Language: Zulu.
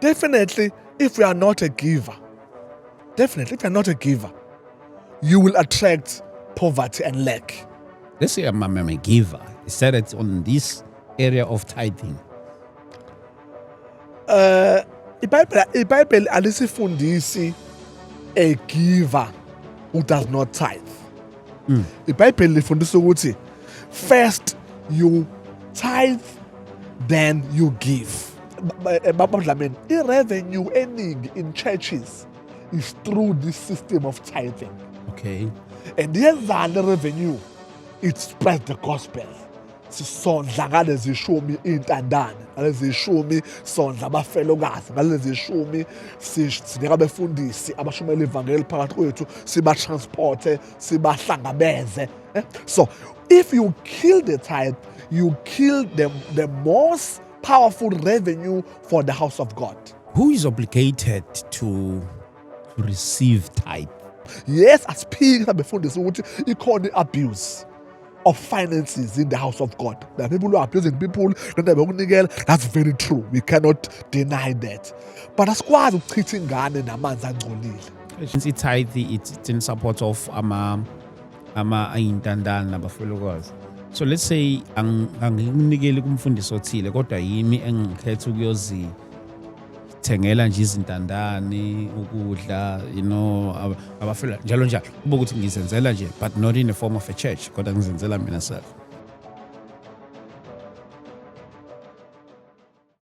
Definitely, if you are not a giver, definitely, if you are not a giver, you will attract poverty and lack. Let's say I'm a giver. He said it on this area of tithing. IBhayibheli alisifundisi a giver who does not tithe. IBhayibheli lifundisa ukuthi first you tithe, then you give. Baba Dlamini, i-revenue eningi in churches is through this system of tithing. And yenzani le revenue? It spreads the gospel. Sisondla ngalezi shumi intandane, ngalezi shumi sondla abafelokazi, ngalezi shumi sinika abefundisi abashumela ivangeli phakathi kwethu, sibatransporte, sibahlangabeze. Eh? So if you kill the tithe, you kill the most powerful revenue for the house of God. Who is obligated to receive tithe? Yes, asiphiki sabefundisi ukuthi ikhona i-abuse of finances in the house of God. There are people who are abusing people ngendaba yokunikela. That's very true. We cannot deny that. But asikwazi ukuchitha ingane namanzi angcolile. Since i-tithe, it's in support of ama ayintandane nabafelokazi. So let's say angikunikeli kumfundisi othile, kodwa yimi engikhetha ukuyozithengela nje izintandane, ukudla, abafela, njalo njalo, kube ukuthi ngizenzela nje, but not in the form of a church, kodwa ngizenzela mina self.